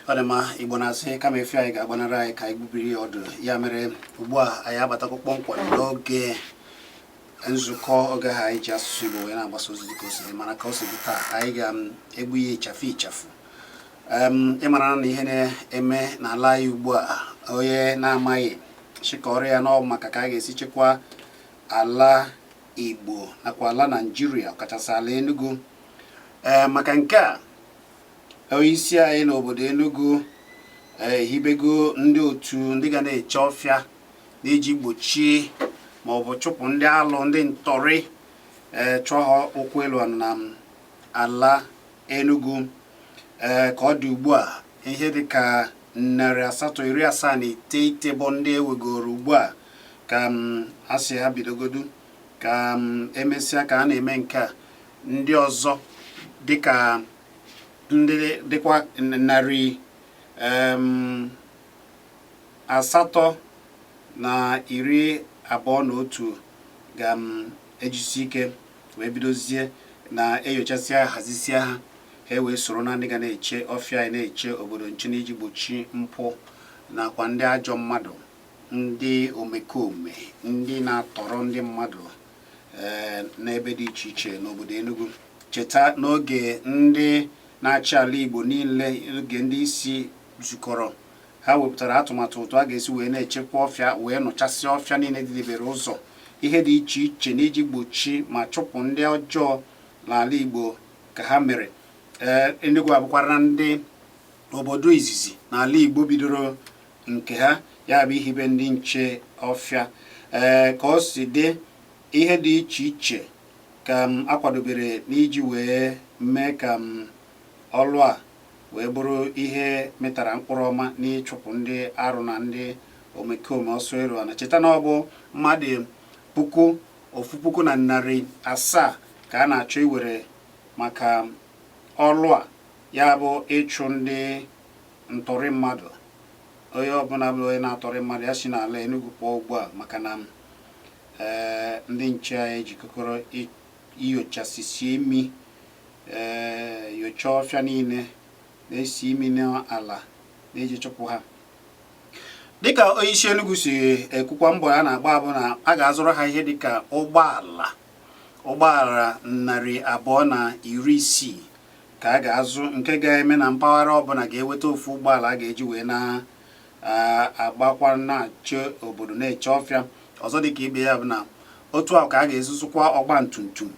Ọ dị mma. Igbo na-asị kama efi anyị ga-agbanara anyị ka anyị gbubiri ya ọdụ. Ya mere ugbu a anyị abatago kpọmkwem n'oge nzukọ, oge ha anyị ji asụsụ Igbo wee na-agbasa ozi dịka o si dị. Mana ka o si dị taa, anyị ga-egbu ya ịchafụ ịchafụ. Ịmara na ihe na-eme n'ala anyị ugbu a, onye na-amaghị chịkọrọ ya n'ọ maka ka a ga-esi chekwa ala Igbo nakwa ala Naijiria, ọkachasị ala Enugu. Ee, maka nke a, onye isi anyị n'obodo Enugu ehibego ndị otu ndị ga na-eche ọfịa n'iji gbochie ma ọ bụ chụpụ ndị alụ, ndị ntọrị, ee, chụọ ha ụkwụ elu na ala Enugu. Ee, ka ọ dị ugbu a, ihe dịka 879 bụ ndị ewegoro ugbu a ka a sị ha bidogodu, ka emesịa ka a na-eme nke a. Ndị ọzọ dịka ndị dịkwa 821 ga-ejisi ike wee bidozie na-enyochasịa, hazisia ha, ha wee soro na ndị ga na-eche ọfịa anyị, na-eche obodo nche n'iji gbochi mpụ nakwa ndị ajọ mmadụ, ndị omekome, ndị na-atọrọ ndị mmadụ ee n'ebe dị iche iche n'obodo Enugu. Cheta n'oge ndị na-achị ala Igbo niile, oge ndị isi zukọrọ, ha wepụtara atụmatụ otu a ga-esi wee na-echekwa ọfịa, wee nụchasịa ọfịa niile dịdebere ụzọ, ihe dị iche iche n'iji gbochi ma chụpụ ndị ọjọọ n'ala Igbo ka ha mere. Ee, Enugu abụkwara na ndị obodo izizi n'ala Igbo bidoro nke ha, ya bụ ihibe ndị nche ọfịa. Ee, ka o si dị, ihe dị iche iche ka m akwadobere n'iji wee mee ka m ọlụ a wee bụrụ ihe mịtara mkpụrụ ọma n'ịchụpụ ndị arụ na ndị omekome ọsọ elu ana. Cheta na ọ bụ mmadụ 1700 ka a na-achọ iwere maka ọlụ a, ya bụ ịchụ ndị ntọrị mmadụ. Onye ọbụla bụ onye na-atọrị mmadụ, ya si n'ala Enugu pụọ ugbu a, maka na ee, ndị nche anyị ejikọrọ inyochasisi imi, ee, nyochaa ọfịa niile, na-esi imi n'ala na-eji chụpụ ha. Dịka onye isi Enugu si ekwukwa, mbọ ya na-agba bụ na a ga-azụrụ ha ihe dịka ụgbọala 260 ka a ga-azụ, nke ga-eme na mpaghara ọbụla ga-eweta ofu ụgbọala a ga-eji wee na-agbakwa, na-achị obodo, na-eche ọfịa. Ọzọ dịka ibe ya bụ na otu ahụ ka a ga-ezuzukwa ọgba tumtum.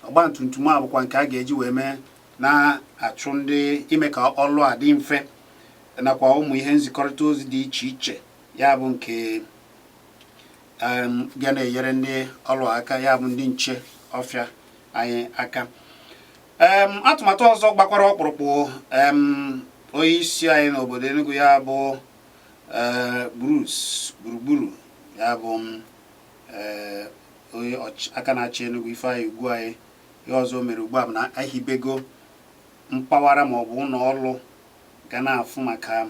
Ọgba tumtum a bụkwa nke a ga-eji wee mee na-achụ ndị, ime ka ọlụ a dị mfe, nakwa ụmụ ihe nzikọrịta ozi dị iche iche, ya bụ nke ga na-enyere ndị ọlụ aka, ya bụ ndị nche ọfịa anyị aka. Atụmatụ ọzọ gbakwara ọkpụrụkpụ onye isi anyị n'obodo Enugu, ya bụ Bruce Gburugburu, ya bụ onye aka na-achị Enugu, Ifeanyị Ugwuanyi, ihe ọzọ o mere ugbu a bụ na ehibego mpaghara maọbụ ụlọ ọrụ ga na-afụ maka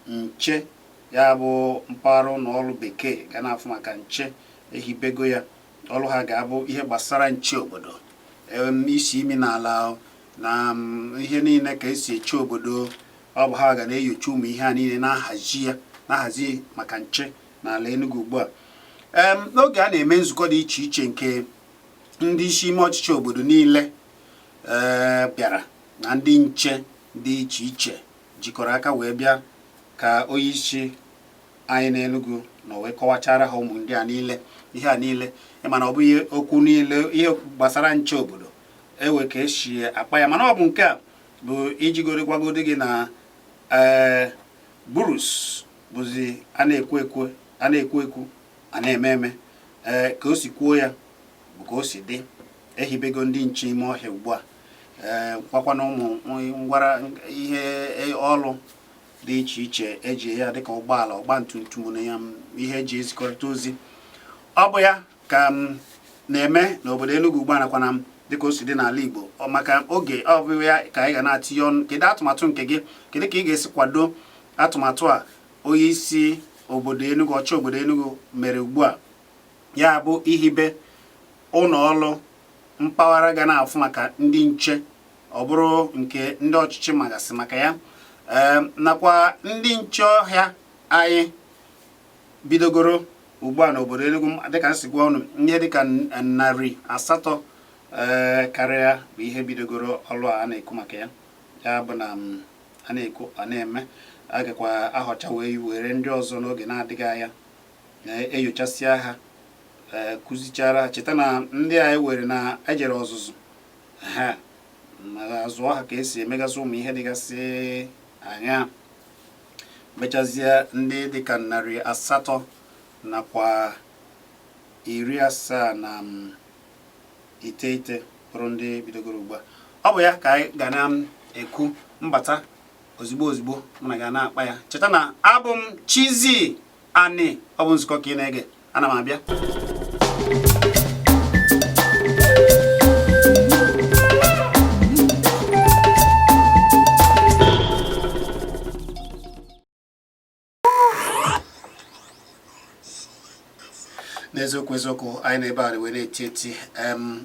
nche, ya bụ mpaghara ụlọ ọrụ bekee ga na-afụ maka nche. Ehibego ya, ọrụ ha ga-abụ ihe gbasara nche obodo, isi imi n'ala na ihe niile ka esi eche obodo. Ọ bụ ha ga na-enyocha ụmụ ihe a niile, na-ahazi ya, na-ahazi maka nche n'ala Enugu ugbu a. N'oge a na-eme nzukọ dị iche iche nke ndị isi ime ọchịchị obodo niile ee bịara na ndị nche dị iche iche jikọrọ aka wee bịa ka onye isi anyị n'Enugu na wee kọwachara ha ụmụ ndị a niile, ihe a niile. Ịma na ọ bụghị okwu niile ihe gbasara nche obodo ewe ka esi akpa ya, mana ọ bụ nke a bụ iji gwagodi gị na ee, Burus bụzi a na-ekwu ekwu, a na-ekwu ekwu, a na-eme eme. Ee, ka o si kwuo ya bụ ka o si dị. Ehibego ndị nche ime ọhịa ugbu a, ee, gwakwana ụmụ ngwara ihe ọlụ dị iche iche eji ya, dịka ụgbọala, ọgba tumtum na ya ihe eji ezikọrịta ozi. Ọ bụ ya ka m na-eme n'obodo Enugu ugbu a, nakwa na dịka o si dị n'ala Igbo. Maka oge, ọ bụ ya ka anyị ga na-atinye ọnụ. Kedu atụmatụ nke gị? Kedu ka ị ga-esi kwado atụmatụ a onye isi obodo Enugu, ọchị obodo Enugu mere ugbu a, ya bụ ihibe ụlọ ọrụ mpaghara ga na-afụ maka ndị nche, ọ bụrụ nke ndị ọchịchị magasị maka ya? Nakwa ndị nche ọhịa anyị bidogoro ugbu a n'obodo Enugu, dịka m si gwa unu, ihe dịka 800 karịa bụ ihe bidogoro ọlụ a na-ekwu maka ya. Ya bụ na a na-ekwu a na-eme, a gakwa ahọcha wee were ndị ọzọ n'oge na-adịghị anya, na-enyochasịa ha, kụzichara. Cheta na ndị a ewere na ejere ọzụzụ ha ma azụọ ha ka esi emegasị ụmụ ihe dịgasị anya, mechazie ndị dịka 879 bụrụ ndị bidogoro ugbu a. Ọ bụ ya ka anyị ga na-ekwu mbata ozigbo ozigbo mụ na ga na-akpa ya. Cheta na abụ m Chizzy Ani, ọ bụ nzukọ ka ị na-ege. Ana m abịa. N'eziokwu eziokwu, anyị na-ebe a wee na-eti eti.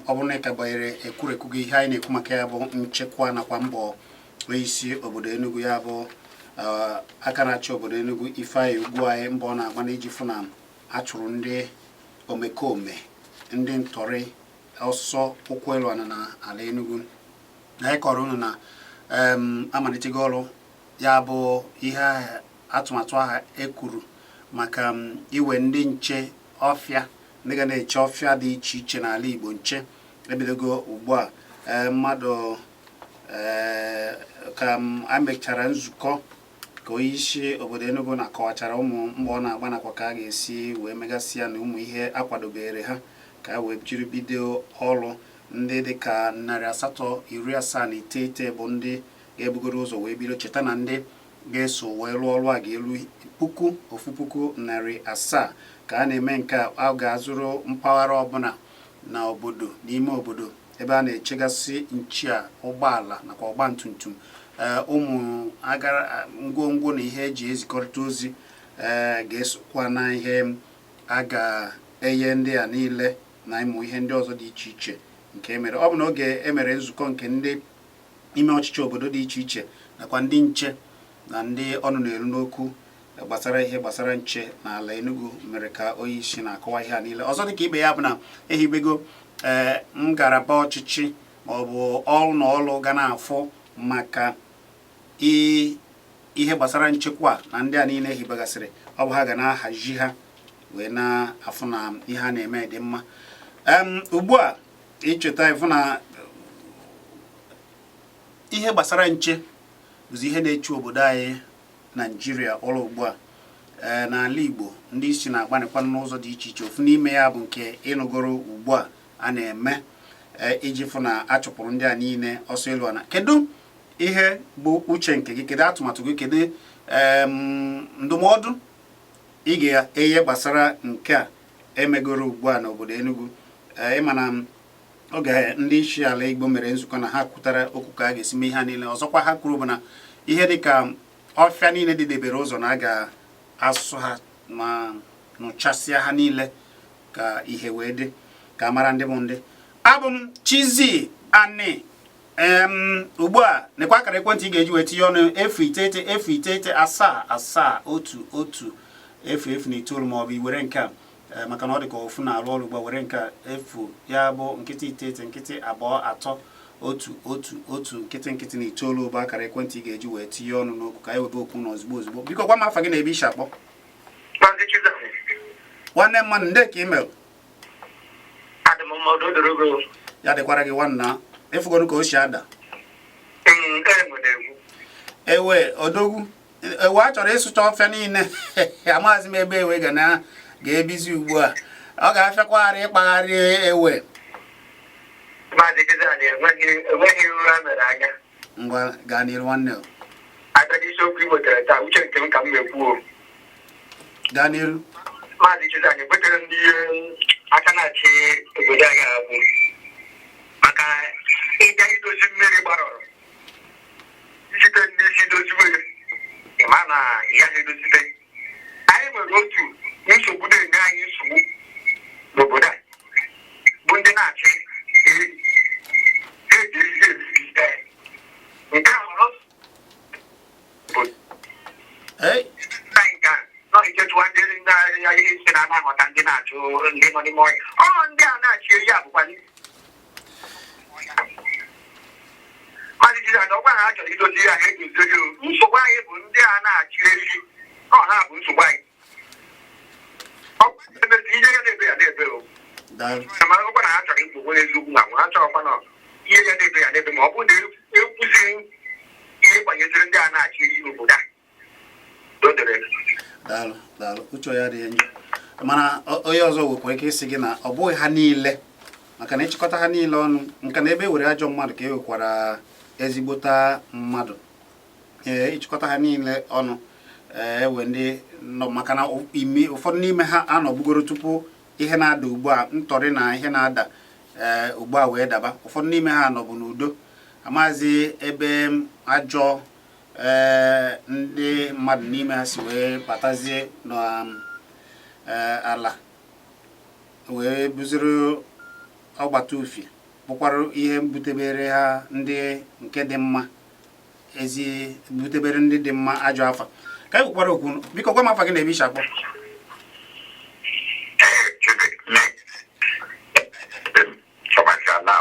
Ọ bụrụ na ị ka gbanyere ekwurekwu gị, ihe anyị na-ekwu maka ya bụ nchekwa nakwa mbọ onyeisi obodo Enugu, ya bụ aka na-achị obodo Enugu, Ifeanyi Ugwuanyi, mbọ ọ na-agba n'iji fụ na a chụrụ ndị omekome, ndị ntọrị ọsọ ụkwụ elu ana na ala Enugu. Anyị kọrọ unu na amalitego ọrụ, ya bụ ihe atụmatụ ahụ ekwuru maka iwe ndị nche ọfịa, ndị ga na-eche ọfịa dị iche iche n'ala Igbo nche, ebidogo ugbu a. Mmadụ ka a mechara nzukọ ka onye isi obodo Enugu na-akọwachara ụmụ mbọ ọ na-agba nakwa ka a ga-esi wee megasị ya na ụmụ ihe akwadobere ha ka a wee jiri bido ọrụ. Ndị dịka 879 bụ ndị ga-ebugoro ụzọ wee bido. Cheta na ndị ga-eso wee rụọ ọrụ a ga-eru 1700. Ka a na-eme nke a, ga-azụrụ mpaghara ọbụla na obodo, n'ime obodo ebe a na-echegasị nche a, ụgbọala nakwa ọgba tum tum, ụmụ agara ngwongwo na ihe eji ezikọrịta ozi ga-esokwa na ihe a ga-enye ndị a niile na ịmụ ihe ndị ọzọ dị iche iche nke emere. Ọ bụ n'oge emere nzukọ nke ndị ime ọchịchị obodo dị iche iche nakwa ndị nche na ndị ọnụ na-eru n'okwu gbasara ihe gbasara nche n'ala Enugu mere ka onye isi na-akọwa ihe a niile. Ọzọ dịka ibe ya bụ na ehibego ee ngalaba ọchịchị maọbụ ọrụ na ọrụ ga na-afụ maka ihe gbasara nchekwa na ndị a niile ehibegasịrị. Ọ bụ ha ga na-ahazi ha wee na-afụ na ihe a na-eme dị mma. Ugbu a, ịcheta ịfụ na ihe gbasara nche bụzi ihe na-echu obodo anyị Naijiria ụlọ ugbu a. Ee, n'ala Igbo, ndị isi na-agbanịkwa n'ụzọ dị iche iche. Ofu n'ime ya bụ nke ịnụgoro ugbu a a na-eme iji fụ na a chụpụrụ ndị a niile ọsọ elu ana. Kedu ihe bụ uche nke gị? Kedu atụmatụ gị? Kedu ndụmọdụ ị ga-enye gbasara nke a emegoro ugbu a n'obodo Enugu? Ịma na oge ndị isi ala Igbo mere nzukọ na ha kwutara okwu ka a ga-esi mee ihe a niile. Ọzọkwa ha kwuru bụ na ihe dịka ọfịa niile dịdebere ụzọ na a ga-asụ ha ma nụchasịa ha niile ka ihe wee dị ka a mara ndị bụ ndị. Abụ m Chizzy Ani. Ugbu a, nekwa akara ekwentị ị ga-eji wee tinye ọnụ: 09 0 9 7 7 1 1 0 0 9, maọbụ i were nke a, maka na ọ dị ka ofu na-arụ ọrụ ugbu a, were nke a: 0, ya bụ 0 9 0 2 3 1 1 1 0 0 9 bụ akara ekwentị ị ga-eji wee tinye ọnụ n'okwu ka anyị webe okwu na ozugbo ozugbo. Biko gwa m afa gị na ebe i si akpọ. Nwanne mmadụ, ndị ka email ya dịkwara gị nwanna. Ịfụgoro ka o si ada. Ewe odogwu, ewe a chọrọ ịsụcha ọfịa niile. Amaghịzi m ebe ewe ga na ga-ebizi ugbu a. Ọ ga-afịakwagharị ịkpagharị ewe. Ngwa, gaa n'iru nwanne. Abịa n'isiokwu i wetara taa, uche nke m ka m na-ekwu o. Gaa n'iru. Maazị Chizzy, kwetere m n'ihe aka na-achị obodo anyị abụ maka ịga idozi mmiri gbarọrọ site n'isi doziwe ya, ịma na ya na-edozite. Anyị nwere otu nsogbu na-enye anyị nsogbu n'obodo a bụ ndị na-achị eji ihe ebibi nke ahụ obodo. Na-azụ ndị nọ n'ime ọhịa. Ọ ndị a na-achị ehi a bụkwa ndị Maazị Jizọs, ọgwa ha chọrọ idozi ya, ha edozi ya. Nsogbu anyị bụ ndị a na-achị ehi. Ọ ha bụ nsogbu anyị. Ọ emezi ihe ya na-ebe ya na-ebe o. Daalụ. Mana ọgwa na ha chọrọ ikwu onye eziokwu na ha chọrọkwa na ihe ya na-ebe ya na-ebe, ma ọ bụrụ na ekwuzighị ihe banyeziri ndị a na-achị ehi n'obodo a. Dodere. Daalụ, daalụ. Uche ya adịghị njọ, mana onye ọzọ nwekwara ike ịsị gị na ọ bụghị ha niile, maka na ịchịkọta ha niile ọnụ nka na ebe e were ajọ mmadụ ka e nwekwara ezigbota mmadụ. Ee, ịchịkọta ha niile ọnụ, ee, ewe ndị nọ, maka na imi ụfọdụ n'ime ha anọbugoro tupu ihe na-ada ugbu a, ntọrị na ihe na-ada ee ugbu a wee daba. Ụfọdụ n'ime ha nọbụ n'udo. Amaghịzi ebe ajọ ee ndị mmadụ n'ime ha si wee batazie n'ala wee buziri ọgbata ufie, bụkwara ihe butebere ha ndị nke dị mma ezi, butebere ndị dị mma ajọ afa. Ka anyị kwukwara okwu. Biko gwa m afa gị na ebe ishi akpọ. Ee, Chidi, chọbachi ala.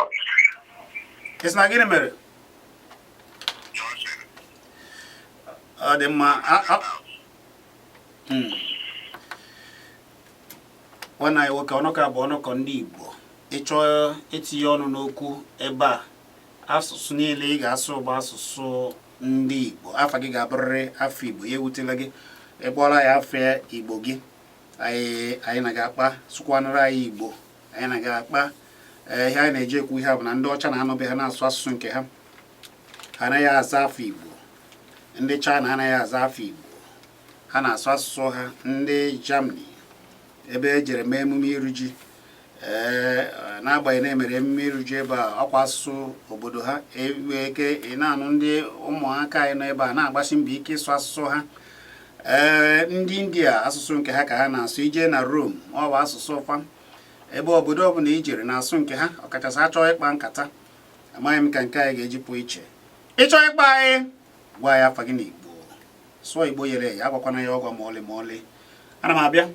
Ị sị na gịnị mere? Ọ dị mma. Nwanne anyị nwoke, ọnụka bụ ọnụkọ ndị Igbo. Ịchọọ itinye ọnụ n'okwu ebe a, asụsụ niile ị ga-asụ bụ asụsụ ndị Igbo. Afa gị ga-abụrịrị afọ Igbo. Ya ewutela gị, ịkpọrọ ya afọ Igbo gị, anyị na ga-akpa. Sụkwanụrụ anyị Igbo, anyị na ga-akpa. Ee, ihe anyị na-eji ekwu ihe a bụ na ndị ọcha na-anọbe ha na-asụ asụsụ nke ha, ha anaghị aza afọ Igbo. Ndị China anaghị aza afọ Igbo, ha na-asụ asụsụ ha. Ndị Germany, ebe e jere mee emume iri ji, ee, n'agbanyeghị na emere emume iri ji ebe a, ọkwa asụsụ obodo ha. Ebe eke ị na-anụ ndị ụmụaka anyị nọ ebe a na-agbasi mbọ ike ịsụ asụsụ ha. Ee, ndị India, asụsụ nke ha ka ha na-asụ. Ije na Rome, ọ bụ asụsụ fa. Ebe obodo ọbụla ijere na-asụ nke ha, ọkachasị achọọ ịkpa nkata. Amaghị m ka nke anyị ga-eji pụọ iche. Ịchọọ ịkpa anyị, gwa ya afa gị n'Igbo, sụọ Igbo yere ya, agwakwana ya ọgwa ma ọlị ma ọlị. Ana m abịa.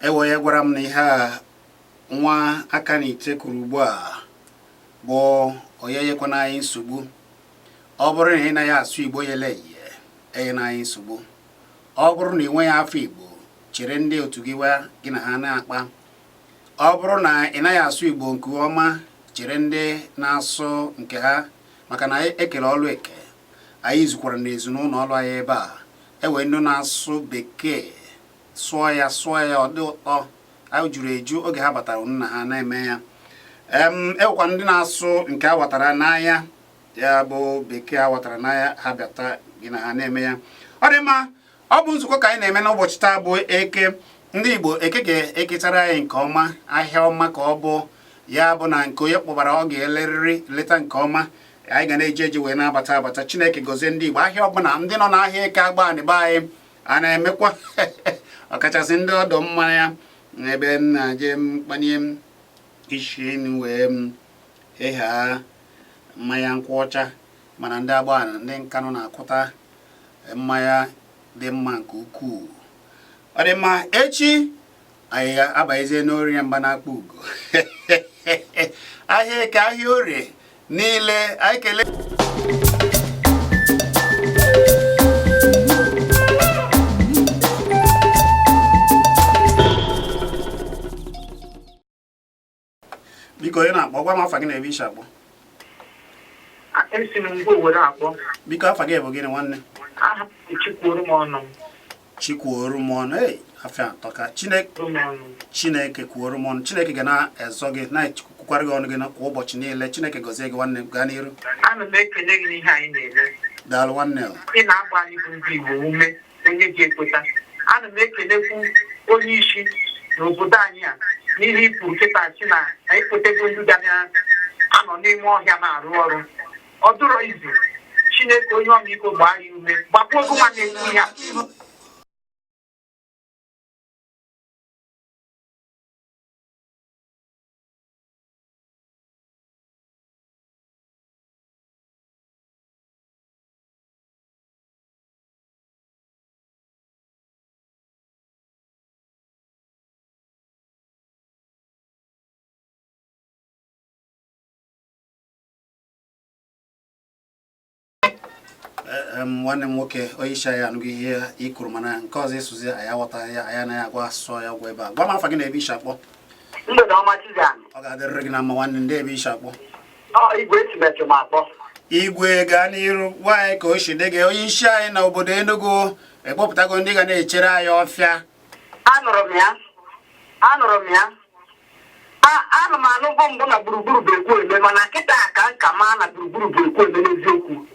Ewe onye gwara m na ihe a nwa aka na ite kwuru ugbu a bụ onye nyekwana anyị nsogbu. Ọ bụrụ na ị naghị asụ Igbo yele eye, enyena anyị nsogbu. Ọ bụrụ na ị nweghị afa Igbo, chere ndị otu gị wee gị na ha na-akpa. Ọ bụrụ na ị naghị asụ Igbo nke ọma, chere ndị na-asụ nke ha, maka na ekele ọlụ eke. Anyị zukwara n'ezu n'ụlọ ọrụ anyị ebe a. Ewe ndị na-asụ bekee, sụọ ya sụọ ya, ọ dị ụtọ. Anyị juru eju oge ha batara nna ha na-eme ya. Ewekwa ndị na-asụ nke a watara n'anya, ya bụ bekee a watara n'anya, ha bịata gị na ha na-eme ya. Ọ dị mma. Ọ bụ nzukọ ka anyị na-eme n'ụbọchị taa bụ Eke. Ndị Igbo, Eke ga-eketara anyị nke ọma, ahịa ọma ka ọ bụ. Ya bụ na nke onye kpọbara ọ ga-elerịrị leta nke ọma. Anyị ga na-eje eje wee na-abata abata. Chineke gọzie ndị Igbo. Ahịa ọbụla ndị nọ n'ahịa Eke Agbani be anyị a na-emekwa, ọkachasị ndị ọdọ mmanya ebe m na-eje mkpanye m isi enu wee m ịha mmanya nkwụ ọcha. Mana ndị Agbani, ndị Nkanụ na-akwụta mmanya dị mma nke ukwuu. Ọ dị mma. Echi anyị abanyezie n'Orie mba na-akpọ ugo, ahịa Eke, ahịa Orie niile. Anyị kelee. Biko, onye na-akpọ, gwa m afa gị na ebe isi akpọ. Esi m Ngwo were akpọ. Biko, afa gị bụ gịnị, nwanne? Aha m Chikwuoru m ọnụ. Chikwuoru m ọnụ. Ei, afịa atọka. Chineke m ọnụ. Chineke kwuoru m ọnụ. Chineke ga na-ezọ gị, na-ekwukwara gị ọnụ gị kwa ụbọchị niile. Chineke gọzie gị, nwanne. Gaa n'iru. Ana m ekele gị n'ihe anyị na-eme. Daalụ, nwanne. Ị na-agba anyị bụ ndị Igbo ume onye ji ekweta. Ana m ekelekwu onye isi n'obodo anyị a n'ihe i kwuru kịta, si na anyị kwetego ndị ga na-anọ n'ime ọhịa na-arụ ọrụ. Ọ dụrọ izu. Chineke onye ọmịiko gbaa ya ume, gbakwa ogu nwa na-ekwu ya. Nwanne m nwoke, onye isi anyị anụghị ihe ị kwuru, mana nke ọzọ ịsụzi anyị aghọtaghị ya. Anyị anaghị agwa asụsụ ya ọgwụ ebe a. Gwa m afa gị na ebe isi akpọ. Mgbede ọma, Chizan. Ọ ga-adịrịrị gị na mma, nwanne. Ndị ebe isi akpọ? Ọ Igwe esimetụ m akpọ. Igwe, gaa n'iru, gwa anyị ka o si dị gị. Onye isi anyị na obodo Enugu ekpọpụtago ndị ga na-echere anyị ọfịa. Anụrụ m ya, anụrụ m ya. Ana m anụbụ mbụ na gburugburu bụ ekwu eme, mana kịta ka nka maa na gburugburu bụ ekwu eme n'eziokwu.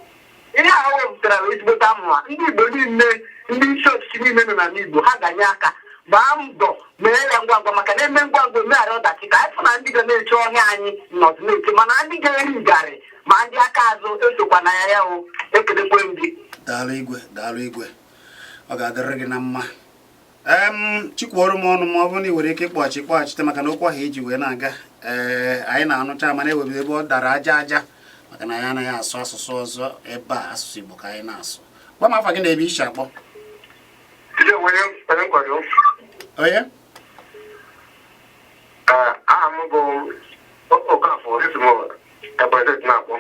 Ihe ahụ wepụtara bụ ezigbote amụma. Ndị Igbo niile, ndị isi ọchịchị niile nọ n'ala Igbo, ha ga-nye aka gbaa mbọ mee ya ngwa ngwa, maka na eme ngwa ngwa emeghara ọdachi. Ka anyị fụ na ndị ga na-eche ọhịa anyị nọdụ na-eche, mana ndị ga-eri ngarị ma ndị aka azụ esokwa na ya. Ya o ekelekwe m gị. Daalụ, Igwe. Daalụ, Igwe. Ọ ga-adịrịrị gị na mma. Chikwuoru m ọnụ, ma ọ bụrụ na ị nwere ike ịkpọghachi, kpọghachite, maka na okwu ahụ iji wee na-aga, ee, anyị na-anụcha, mana ewebe ebe ọ dara aja aja, maka na anyị anaghị asụ asụsụ ọzọ ebe a. Asụsụ Igbo ka anyị na-asụ. Gwa m afa gị na ebe isi akpọ. Onye nkwado. Onye? Aha m bụ Okafọ, esi m Ebonyi Steeti na-akpọ.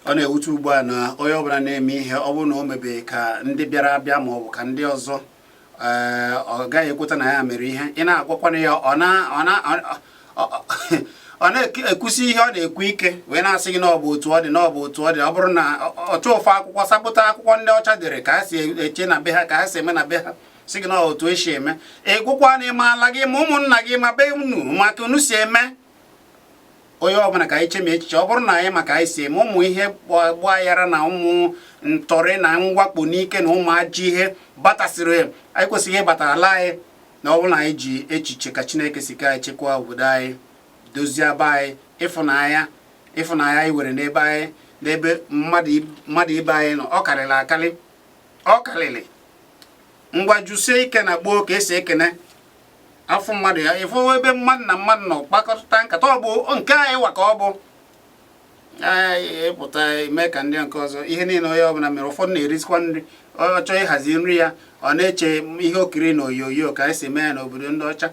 Ọ na-ewute ugbu a na onye ọbụla na-eme ihe, ọ bụrụ na o mebeghị ka ndị bịara abịa ma ọ bụ ka ndị ọzọ, ee, ọ gaghị ekweta na ya mere ihe. Ị na-agwakwana ya, ọ na-ekwusi ihe ọ na-ekwu ike, wee na-asị gị na ọ bụ otu ọ dị, na ọ bụ otu ọ dị. Ọ bụrụ na ọ chọọ ofe akwụkwọ, sapụta akwụkwọ ndị ọcha dere ka ha si eche na be ha, ka ha si eme na be ha, sị gị na ọ otu esi eme. Ịgwụkwa na ịmaala gị ma ụmụnna gị ma be unu maka unu si eme. Onye ọbụla ka anyị cheme echiche. Ọ bụrụ na anyị maka anyị si eme ụmụ ihe gbaghara na ụmụ ntọrị na mwakpo n'ike na ụmụ ajọ ihe batasịrị, anyị kwesịghị ịbata ala anyị. Na ọ bụrụ na anyị ji echiche ka Chineke si ka anyị chekwaa obodo anyị, dozie be anyị, ịfụnanya anyị nwere n'ebe anyị, n'ebe mmadụ ibe anyị nọ, ọ karịrị akarị, ọ karịrị. Ngwa, jụsie ike na gboo ka esi ekene afọ mmadụ ya, ịfụ ebe mmadụ na mmadụ nọ kpakọta nkata. Ọ bụ nke anyị wa ka ọ bụ ịpụta eme ka ndị nke ọzọ. Ihe niile onye ọbụla mere, ụfọdụ na-erizikwa nri, ọ chọọ ịhazi nri ya, ọ na-eche ihe okiri na onyonyo ka anyị si mee ya n'obodo ndị ọcha.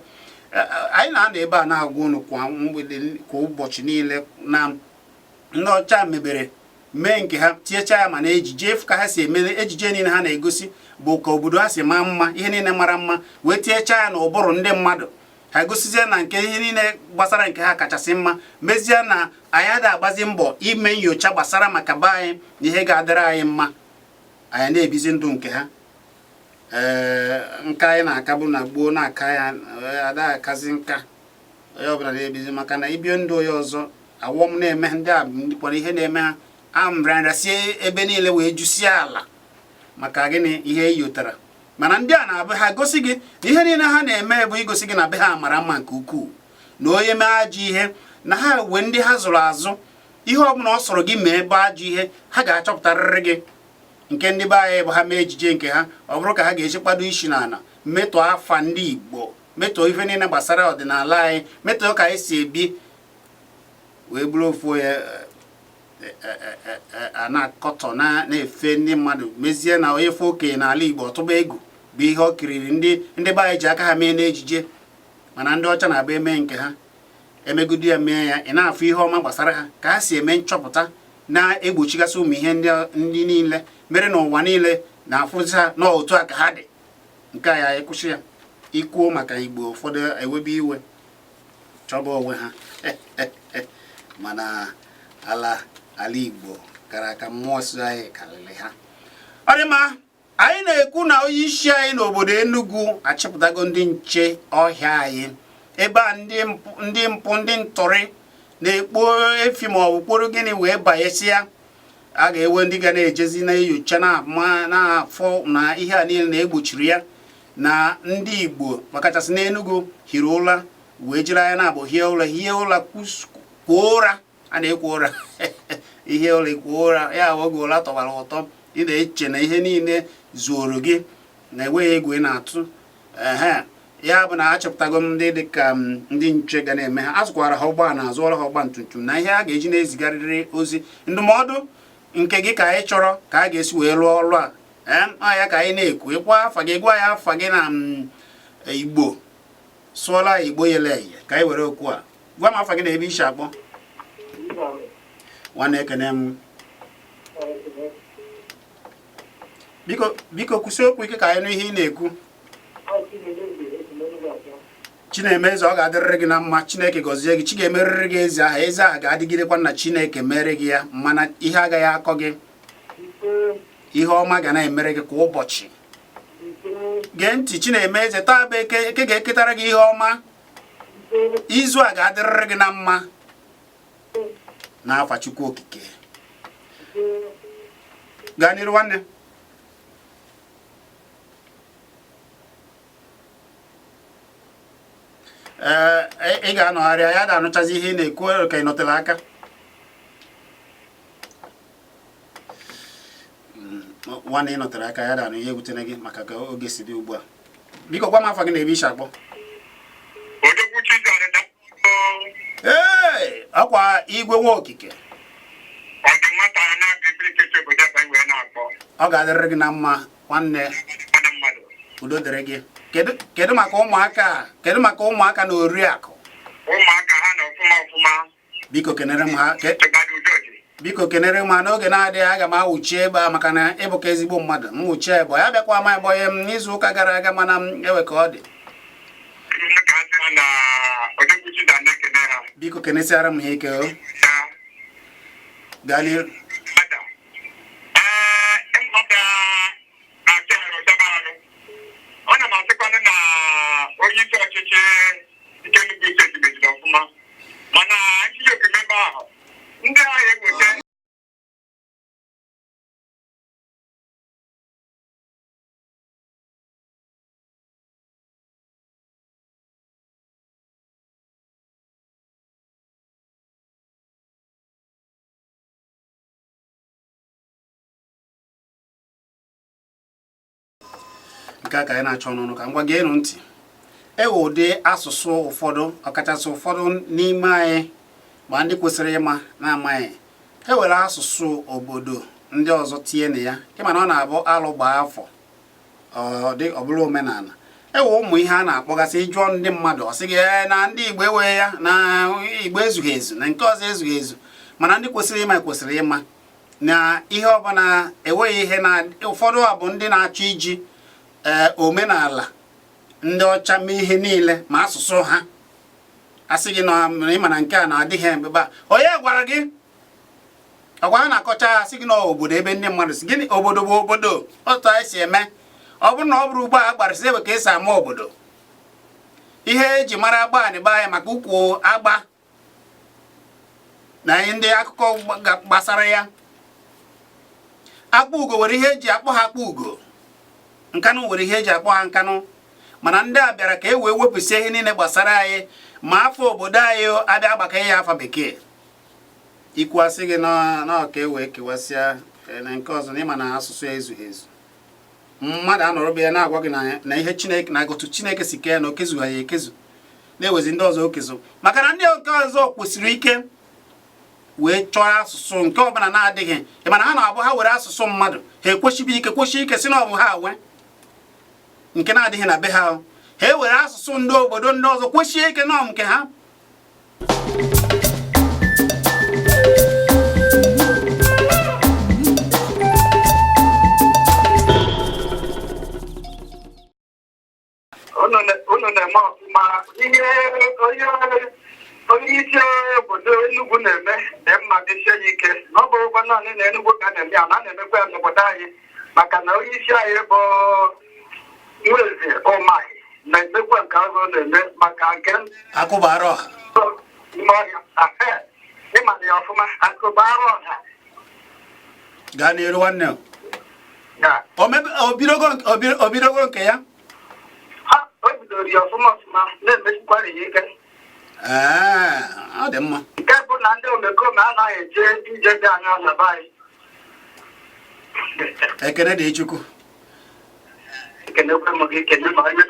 Anyị na-anọ ebe a na-agwa unu kwa mgbede, kwa ụbọchị niile, na ndị ọcha mebere mee nke ha, tinyechaa ya ma na ejije efu ka ha si eme ejije niile ha na-egosi bụ ka obodo ha si maa mma, ihe niile mara mma, wee tinyechaa ya n'ụbụrụ ndị mmadụ. Ha egosizie na nke ihe niile gbasara nke ha kachasị mma, mezie na anyị ada agbazi mbọ ime nyocha gbasara maka be anyị na ihe ga-adịrị anyị mma. Anyị na-ebizi ndụ nke ha. Ee, nka anyị na-akabụ na gboo na-aka ya ada akazi nka. Onye ọbụla na-ebizi maka na ibie ndụ onye ọzọ, awọm na-eme ndị a kpọrọ ihe na-eme ha amrịanrịa sie ebe niile wee jusie ala. Maka gịnị? Ihe eyotara mana ndị a na-abụ ha gosi gị na ihe niile ha na-eme bụ igosi gị na be ha mara mma nke ukwuu, na onye mee ajọ ihe na ha wee ndị ha zụrụ azụ, ihe ọbụla ọ sọrọ gị mee bụ ajọ ihe, ha ga-achọpụtarịrị gị. Nke ndị be anyị bụ ha mee ejije nke ha, ọ bụrụ ka ha ga-esi kwado isi n'ala metọọ afa ndị Igbo, metọọ ife niile gbasara ọdịnala anyị, metọọ ka anyị si ebi, wee bụrụ ofu onye a na-akọtọ na-efe ndị mmadụ, mezie na onye fe okenye n'ala Igbo ọtụba egwu bụ ihe ọ kiriri ndị be anyị ji aka ha mee n'ejije. Mana ndị ọcha na-abụ eme nke ha, emegide ya, mee ya, ị na-afụ ihe ọma gbasara ha, ka ha si eme nchọpụta na-egbochigasị ụmụ ihe ndị niile mere n'ụwa niile na-afụzi ha n'otu a ka ha dị. Nke a ya ịkwụsị ya ikwuo maka Igbo, ụfọdụ ewebe iwe, chọba onwe ha. Mana ala Igbo kara aka, mmụọ si anyị karịrị ha. Ọ dị mma, anyị na-ekwu na onye isi anyị n'obodo Enugu achịpụtago ndị nche ọhịa anyị ebe a ndị mpụ, ndị ntọrị na-ekpo efi ma ọ bụ kporo gịnị wee banyesịa. A ga-ewe ndị ga na-ejezi na-enyocha na-afọ na ihe a niile na-egbochiri ya na ndị Igbo, makachasị n'Enugu, hiri ụra wee jiri anya na-abụ hie ụra, hie ụra, kwuo ụra a na-ekwo ụra, ihe ụra, kwuo ụra ya. Oge ụra tọwara ụtọ, ị na-eche na ihe niile zuoro gị, na enweghị egwu ị na-atụ. Ehe, ya bụ na achọpụtago m ndị dịka ndị nche ga na-eme ha. Azụkwara ha ụgbọala, azụọla ha ọgba tumtum na ihe a ga-eji na-ezigarịrị ozi ndụmọdụ nke gị ka anyị chọrọ ka a ga-esi wee rụọ ọrụ a. Ee, ọ ya ka anyị na-ekwu. Ịkwa afa gị, gwa ya afa gị na Igbo, sụọla ya Igbo yele eye ka anyị were okwu a. Gwa m afa gị na ebe isi akpọ. Nwanne, ekene m. Biko, biko, kwụsị okwu ike ka anyị nụ ihe ị na-ekwu. Chinemeze, ọ ga-adịrịrị gị na mma. Chineke gọzie gị. Chi ga-emerịrị gị ezi aha, ezi aha ga-adịgidekwa na Chineke mere gị ya. Mana ihe agaghị akọ gị, ihe ọma ga na-emere gị kwa ụbọchị. Gee ntị, Chinemeze, taa bụ eke. Eke ga-eketara gị ihe ọma. Izu a ga-adịrịrị gị na mma n'afa Chukwu Okike. Gaa n'iru, nwanne. Ee, ị ga-anọgharị ya ga-anụchazi ihe ị na-ekwu ka ị nọtere aka. Nwanne, ị nọtere aka ya ga-anụ ihe wutere gị maka ka oge si dị ugbu a. Biko, gwa m afa gị na ebe isi akpọ. Odogwu Chizzy. Ee, ọkwa igwe nwa okike. Ọ dị nwata na-abịa ikirikiti obodo ebe wee na-akpọ. Ọ ga-adịrịrị gị na mma, nwanne. Mmadụ mmadụ. Udo dịrị gị. Kedu maka ụmụaka a? Kedu maka ụmụaka na oriakụ? Ụmụaka ha na ọfụma ọfụma. Biko, kenere m ha. Tụbadị udo dị. Biko kenere m n'oge na-adịghị aga m awụchi ebe a maka na ịbụ ka ezigbo mmadụ m wụchie ebe ya bịakwa ama ebonyi m n'izu ụka gara aga mana m ewe ka ọ dị. Ka asị ha na Odogwuchi na na-ekene ha. Biko kenesịara m ha ike o. Ya. Gaa n'iru. Ada. Ee, mmadụ na-achị arụ chaba arụ. Ọ na m asịkwanụ na onye isi ọchịchị nke Enugu steeti meziri ọfụma. Mana ntinye okemebe ahụ, ndị agha eweta Nke a ka anyị na-achọ n'ọnụ ka m gwa geenụ ntị. Ewe ụdị asụsụ ụfọdụ, ọkachasị ụfọdụ n'ime anyị ma ndị kwesịrị ịma na-amaghị, e were asụsụ obodo ndị ọzọ tinye na ya. Ịma na ọ na-abụ alụ gbaa afọ ọ bụrụ omenala. Ewe ụmụ ihe a na-akpọgasị, ịjụọ ndị mmadụ ọ sị gị ee na ndị Igbo enweghị ya, na Igbo ezughị ezu, na nke ọzọ ezughị ezu. Mana ndị kwesịrị ịma kwesịrị ịma na ihe ọbụla enweghị ihe na ụfọdụ a bụ ndị na-achọ iji omenala ndị ọcha mee ihe niile ma asụsụ ha. Asị gị na ịma na nke a na-adịghị mgbe onye gwara gị ọgwa ha na-akọcha ha, sị gị na obodo ebe ndị mmadụ si gịnị obodo bụ obodo otu anyị si eme. Ọ bụrụ na ọ bụrụ ugbu a gbara sị ebe ka esi ama obodo, ihe eji mara agba anịba anyị maka ukwu agba na ihe ndị akụkọ gbasara ya. Akpọ ugo nwere ihe eji akpọ ha akpọ ugo, nkanụ nwere ihe eji akpọ ha nkanụ. Mana ndị a bịara ka e wee wepụsị ihe niile gbasara anyị ma afọ obodo anyị abịa agbakọ ya afa bekee. Ikwu asị gị na ka e wee kewasịa na nke ọzọ na ịma na asụsụ ya ezughị ezu. Mmadụ anọrọbe ya na-agwa gị na ihe Chineke na otu Chineke si kee na o kezughị ya ekezu, na-ewezi ndị ọzọ okezu, maka na ndị nke ọzọ kwesịrị ike wee chọọ asụsụ nke ọbụla na-adịghị. Mana ha na-abụ ha were asụsụ mmadụ ha ekwesịbụ ike kwesị ike si na ọ bụ ha nwe nke na-adịghị na be ha, ha ewere asụsụ ndị obodo ndị ọzọ kwesịe ike nọ nke ha. Unu na-eme ọfụma. Ihe onye isi obodo Enugu na-eme dị mma, dịsie ya ike. Na ọ bụrụkwa naanị na Enugu ka a na-eme ya, na a na-emekwa ya n'obodo anyị, maka na onye isi anyị bụ Nweze Ụmahị na-emekwa nke ahụ ọ na-eme maka nke Akụbara ọha ime ọhịa. Ịma na ya ọfụma, akụbara ọha. Gaa n'iru nwanne. O bidogo nke ya? Ha o bidoro ya ọfụma ọfụma, na-emesikwara ya ike. Ee, ọ dị mma. Nke bụ na ndị omekome anaghị eje ije dị anya na be anyị. Ekene dị Chukwu. Ekenekwe m gị, ekene m onye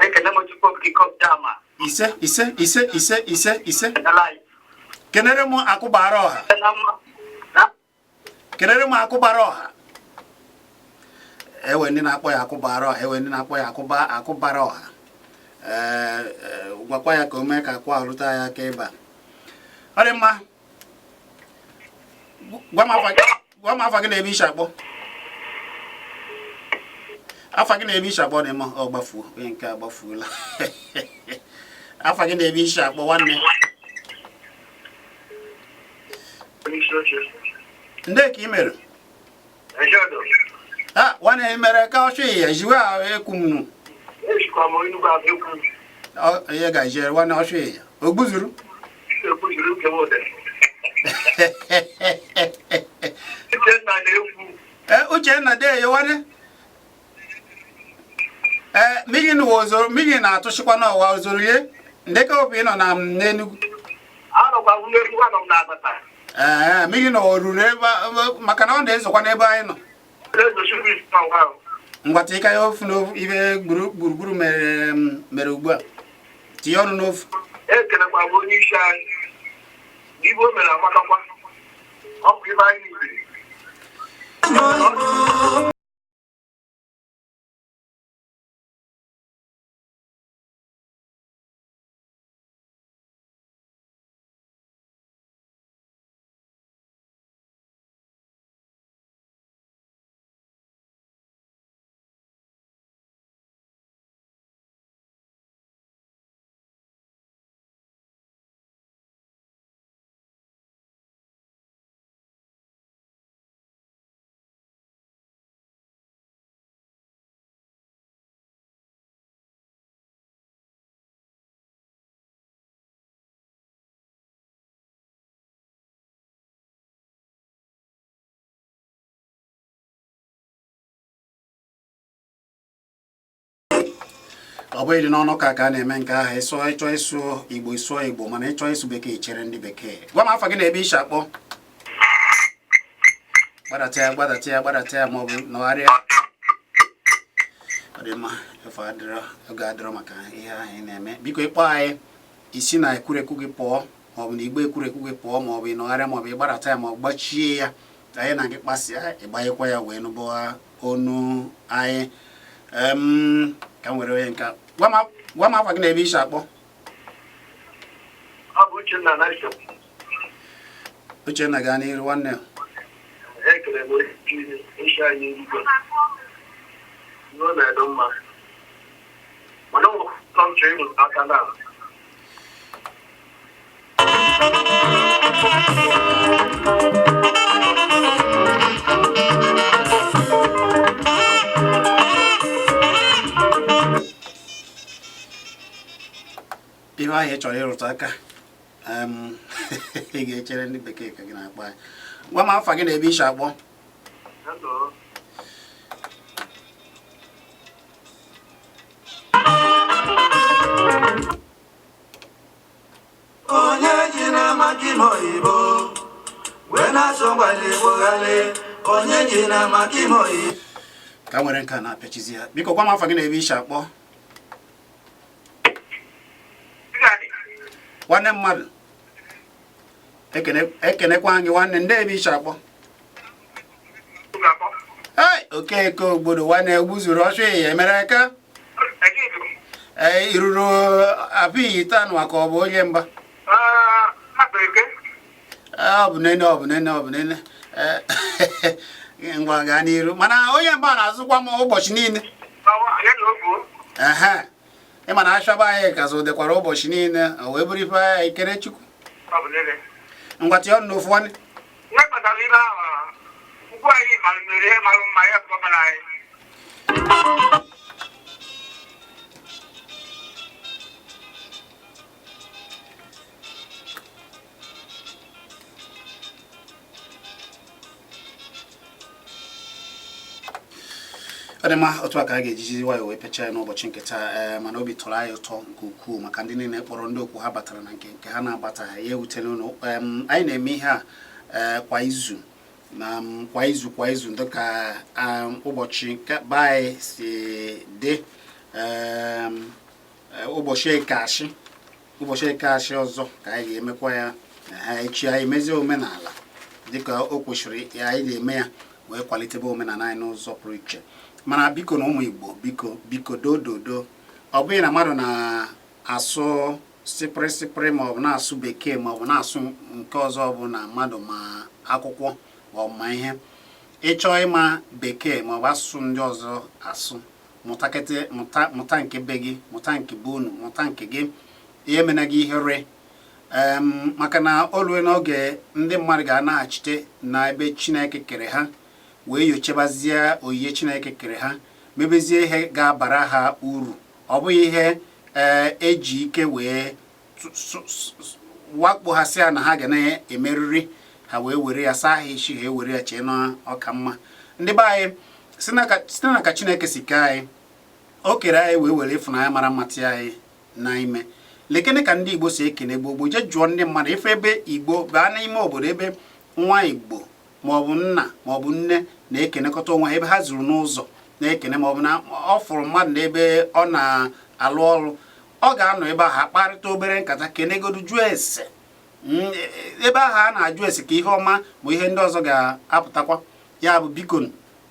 ekene m Chukwu okike Obiama. Ise ise ise ise ise ise. Kenela anyị. Kenere m akụbara ọha. Kenere m akụbara ọha. Ewe ndị na-akpọ ya akụbara ọha, ewe ndị na-akpọ ya akụbara ọha. Ee, gwakwa ya ka o mee ka akwa alụta ya aka ebe a. Ọ dị mma. Gwa m afa gị na ebe ishi akpọ. Afa gị na ebe ishi akpọ dị mma. Ọ gbafuo, onye nke a gbafuola. Afa gị na ebe ishi akpọ nwanne. Ndị ka ị mere? Ha nwanne mere ka ọ chụ ya jiwe ahụ ekwu m. Ihe ga-ejere nwanne ọ chụ ya. O gbuzuru? Uchenna de ya nwanne. Ee, mmiri na ozoro, mmiri na-atụchikwa n'ọwa ozoro ye. Ndeka obi nọ na n'Enugu. Ee, mmiri na o ruru ebe maka na ọ na-ezokwa n'ebe anyị nọ. Ngwa tika ya ofu n'ofu ibe gburugburu mere ugbu a. Tinye ọnụ n'ofu. Ekelekwa m onye isi anyị. Ibe o mere amakakwa. Ọ bụ ibe anyị niile. Ọ bụghị dị n'ọnụ ka ka a na-eme nke ahụ. Ịsụọ, ịchọ ịsụ Igbo, ịsụọ Igbo, mana ịchọ ịsụ Bekee, chere ndị Bekee. Gwa m afa gị na ebe i si akpọ. Gbadata ya, gbadata ya, gbadata ya, maọbụ nọgharịa. Ọ dị mma, efe adịrọ, oge adịrọ maka ihe ahụ ị na-eme. Biko, ịkpọ anyị, isi na ekwurekwu gị pụọ, maọbụ na igbe ekwurekwu gị pụọ, maọbụ ị nọgharịa, maọbụ ị gbadata ya, maọbụ gbachie ya, anyị na gị kpasịa, ịgbanyekwa ya wee nụbụa onu anyị. Ka m were onye nke a. Gwa m afa gị na ebe i si akpọ. Ọ bụ Uchenna na-ese. Uchenna, gaa n'iru, nwanne. Ekele m isi anyị igwe. Ọ na-edo mma. Mana ọ nwere m chọrọ ịmụta aka na Ihe ahụ ị chọrọ ịrụtụ aka, ị ga-echere ndị Bekee ka gị na-akpọ anyị. Gwa m afa gị na ebe i si akpọ. Hello. Onye ji na maka ime oyibo wee na-asọ gbalị gboghalị, onye ji na maka ime oyibo. Ka nwere nke a na-apịachizi ya. Biko, gwa m afa gị na ebe i si akpọ, nwanne mmadụ. Ekenekwa gị, nwanne. Ndị ebe i si akpọ? Ei, Okeke Ogbodo, nwanne, gbuzuru ọsọ ya emere aka. Ee, iruru apịghị taa maka ọ bụ onye mba. Ọ bụ nene, ọ bụ nene, ọ bụ nene. Ee, ngwa, gaa n'iru. Mana onye mba na-azụkwa m ụbọchị niile. Ehe, ịma na achọba anyị ka zụ dịkwara ụbọchị niile, o wee bụrụ ife anyị kere Chukwu. Ngwa, tinye ọnụ n'ofu, nwanne. Ihe kpatara ibe ahụ, ugwu anyị mara mmiri, ihe mara mma ya bụ gọvanọ anyị. Ọ dị mma, otu a ka a ga-ejizi nwayọ wee pechaa ya n'ụbọchị nke taa. Ee, mana obi tọrọ anyị ụtọ nke ukwuu maka ndị niile kpọrọ, ndị okwu ha batara na nke ha na-abataghị, ya ewutela unu. Anyị na-eme ihe a ee kwa izu na kwa izu, kwa izu, dịka ụbọchị nke be anyị si dị. Ụbọchị Eke ashị, ụbọchị Eke ashị ọzọ ka anyị ga-emekwa ya. Echi anyị mezie omenala dịka o kwesịrị anyị ga-eme ya, wee kwalitebe omenala anyị n'ụzọ pụrụ iche. Mana biko na ụmụ Igbo, biko, biko, dododo, ọ bụghị na mmadụ na-asụ sịpịrị sịpịrị, maọbụ na-asụ Bekee, maọbụ na-asụ nke ọzọ, bụ na mmadụ ma akwụkwọ maọbụ ma ihe. Ịchọọ ịma Bekee maọbụ asụsụ ndị ọzọ asụ, mụtakịtị, mụta, mụta nke be gị, mụta nke be unu, mụta nke gị. Ihe mena gị ihere, maka na o rue n'oge ndị mmadụ ga-anaghachite n'ebe Chineke kere ha, wee nyochabazie oyiye Chineke kere ha, mebezie ihe ga-abara ha uru. Ọ bụghị ihe ee eji ike wee wakpo ha, sị ya na ha ga na-emeriri ha, wee were ya saa ha isi, ha ewere ya chee na ọka mma. Ndị be anyị, site na ka Chineke si kee anyị, o kere anyị wee were ịfụnanya mara mma tie anyị n'ime. Lekene ka ndị Igbo si ekene gboo gboo. Jee jụọ ndị mmadụ ife ebe Igbo baa n'ime obodo, ebe nwa Igbo maọbụ nna maọbụ nne na-ekenekọta onwe ha, ebe ha zuru n'ụzọ na-ekene, maọbụ na ọ fụrụ mmadụ n'ebe ọ na-alụ ọrụ, ọ ga-anọ ebe ahụ akparịta obere nkata, kenegodu, jụọ ese. Ebe ahụ a na-ajụ ese ka ihe ọma ma ihe ndị ọzọ ga-apụtakwa. Ya bụ, biko,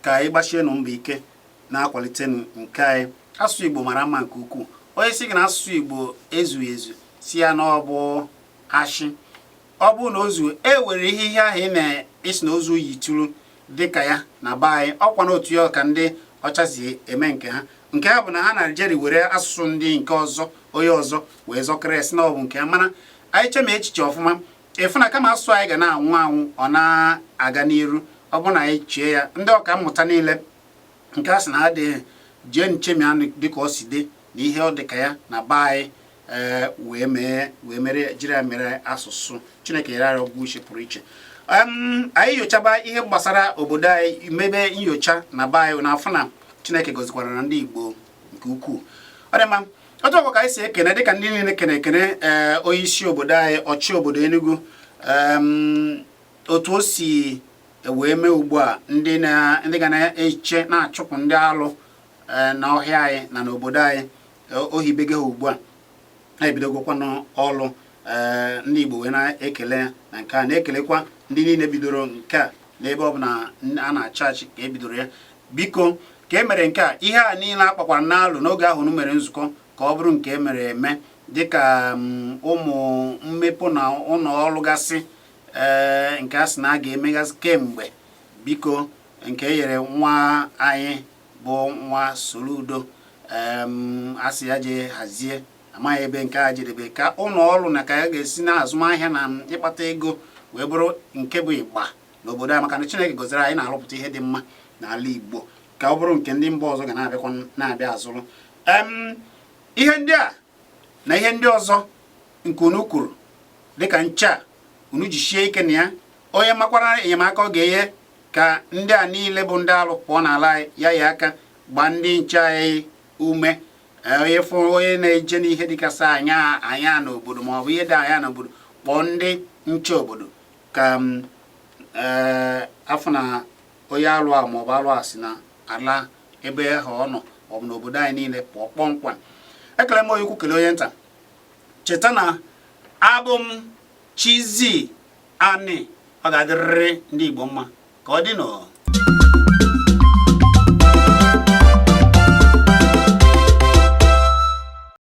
ka anyị gbachienụ mbọ ike na-akwalite nke anyị. Asụsụ Igbo mara mma nke ukwuu. Onye sị gị na asụsụ Igbo ezughị ezu, si ya na ọ bụ ashị. Ọ bụrụ na ozu e were ihe ahụ ị na-esi na ozu yitụrụ dịka ya na be anyị, ọkwa n'otu ya ka ndị ọcha si eme nke ha. Nke ha bụ na ha na Nigeria were asụsụ ndị nke ọzọ, onye ọzọ wee zọkịrị ya, si na ọ bụ nke ha. Mana anyị chema echiche ọfụma, ịfụ na kama asụsụ anyị ga na-anwụ anwụ, ọ na-aga n'iru. Ọ bụrụ na anyị chie ya, ndị ọka mmụta niile nke a sị na ha dị jee nchemi anụ dịka ọ si dị na ihe ọ dịka ya na be anyị, ee, wee mee, wee mere, jiri ya mere asụsụ Chineke nyere anyị ọgwụ uche pụrụ iche. Anyị nyochaba ihe gbasara obodo anyị, mebe nyocha na be anyị, na afụ na Chineke gọzikwara na ndị Igbo nke ukwuu. Ọ dị mma. Otu ọkwa ka anyị si ekene, dịka ndị niile kene ekene ee onye isi obodo anyị, ọchị obodo Enugu, otu o si wee mee ugbu a, ndị ga na-eche na-achụpụ ndị alụ na ọhịa anyị na n'obodo anyị, o hibego ha ugbu a, ha ebidogokwanụ ọlụ. Ee, ndị Igbo wee na-ekele ya na nke a, na-ekelekwa ndị niile bidoro nke a n'ebe ọ bụ na a na-achị achị ka e bidoro ya. Biko, ka e mere nke a, ihe a niile a kpakwara n'alụ n'oge ahụ unu mere nzukọ, ka ọ bụrụ nke e mere eme, dịka ụmụ mmepụ na ụlọ ọrụ gasị, ee, nke a sị na a ga-emegasị kemgbe. Biko, nke e nyere nwa anyị bụ nwa Soludo, a sị ya jee hazie, amaghị ebe nke a jedebe, ka ụlọ ọrụ na ka ya ga-esi na azụmahịa na ịkpata ego wee bụrụ nke bụ ịgba n'obodo anyị, maka na Chineke gọziri anyị na-arụpụta ihe dị mma n'ala Igbo, ka ọ bụrụ nke ndị mba ọzọ ga na-abịakwa na-abịa azụrụ. Ihe ndị a na ihe ndị ọzọ nke unu kwuru, dịka nche a, unu jisie ike na ya. Onye makwara enyemaka ọ ga-enye ka ndị a niile bụ ndị alụ pụọ n'ala anyị, ya yi aka gbaa ndị nche anyị ume. Onye fụ onye na-eje n'ihe dịkasị anya anya n'obodo maọbụ ihe dị anya n'obodo, kpọọ ndị nche obodo ka ee afọ na onye alụ a maọbụ alụ a si na ala ebe ahụ ọ nọ maọbụ n'obodo anyị niile pụọ kpọmkwem. Ekele m onye ukwu, kelee onye nta. Cheta na abụ m Chizzy Ani. Ọ ga-adịrịrị ndị Igbo mma. Ka ọ dị.